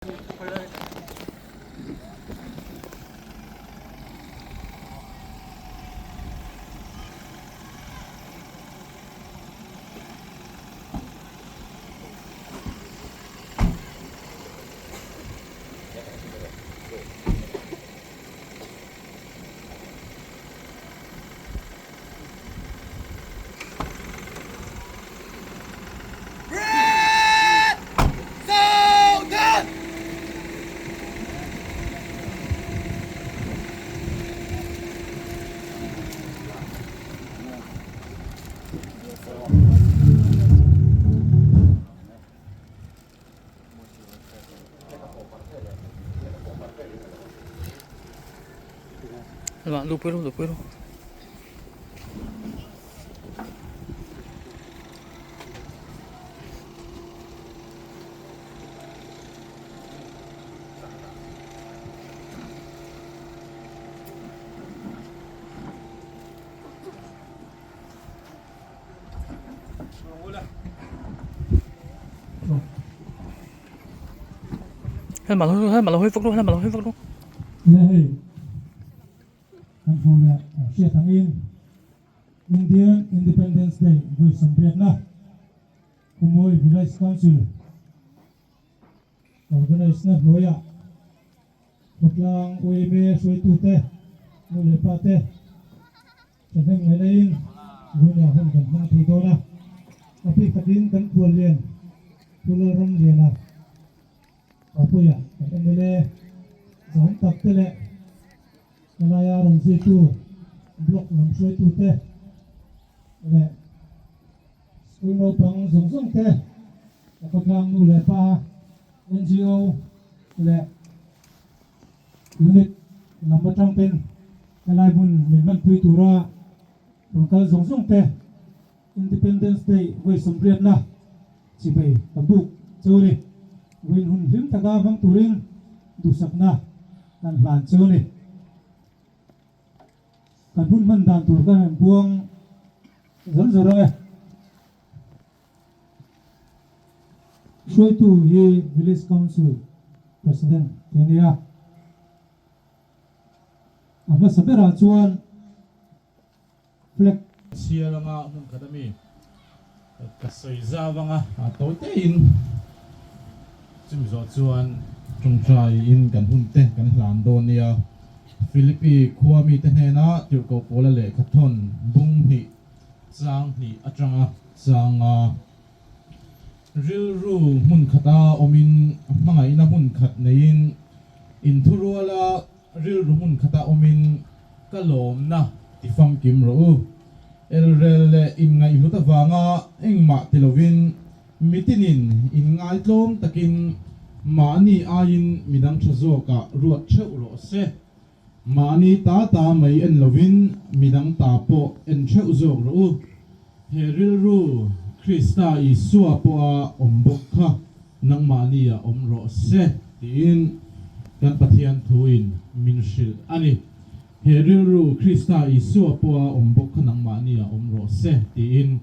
Luhpui rawh luhpui rawh. Helamah lo hawi vak rawh helamah lo hawi vak rawh. Nia hei kan hmu leh hriat angin Indian Independence Day vawi sawmriatna Khawmawi Village Council Organise na hnuaiah khawtlang UMA hruaitute nu leh pa te thahnem ngaih laiin Gunia hun kan hmang thei dawn a. A bik takin kan khuallian Pu Lalramliana Papuia kan mla zahawm tak te leh helaia rawn zuitu block lam hruaitute leh School naupang zawng zawng te, a khawtlang nu leh pa, NGO leh unit lam atang ten helai hmun min hmanpui tura rawn kal zawng zawng te Independence Day vawi sawmriatna chivei ka buk chu a ni. Vawiin hun hlim taka hmang turin duhsakna kan hlan chu a ni. Kan hun hman dan tur kan rawn buang zawr zawr ang e. Hruaitu hi Village Council President te a ni a. A hmasa berah chuan flag. Chhiar anga hmun khat ami ka sawi zau anga a tawi tein chumi zawh chuan tawngtai in kan hun te kan hlan dawn nia. Philippi khua mite hnena tirhkoh pawla lehkha thawn bung hnih chang hnih atanga changa rilru hmun khata awmin hmangaihna hmun khat neiin inthuruala Rilru hmun khata awmin ka lawmna ti famkim rawh u. Elrel leh inngaihhlut avanga engmah ti lovin mitinin inngaitlawm takin mahni aiin midang tha zawkah ruat theuh rawh se. Mahni ta ta mai en lovin midang ta pawh en theuh zawk rawh u. He rilru Krista Isua pawha awm bawk kha Nangmahni ah awm rawh se tiin kan Pathian thuin min hrilh a ni. He rilru Krista Isua pawha awm bawk kha nangmahni ah awm rawh se tiin.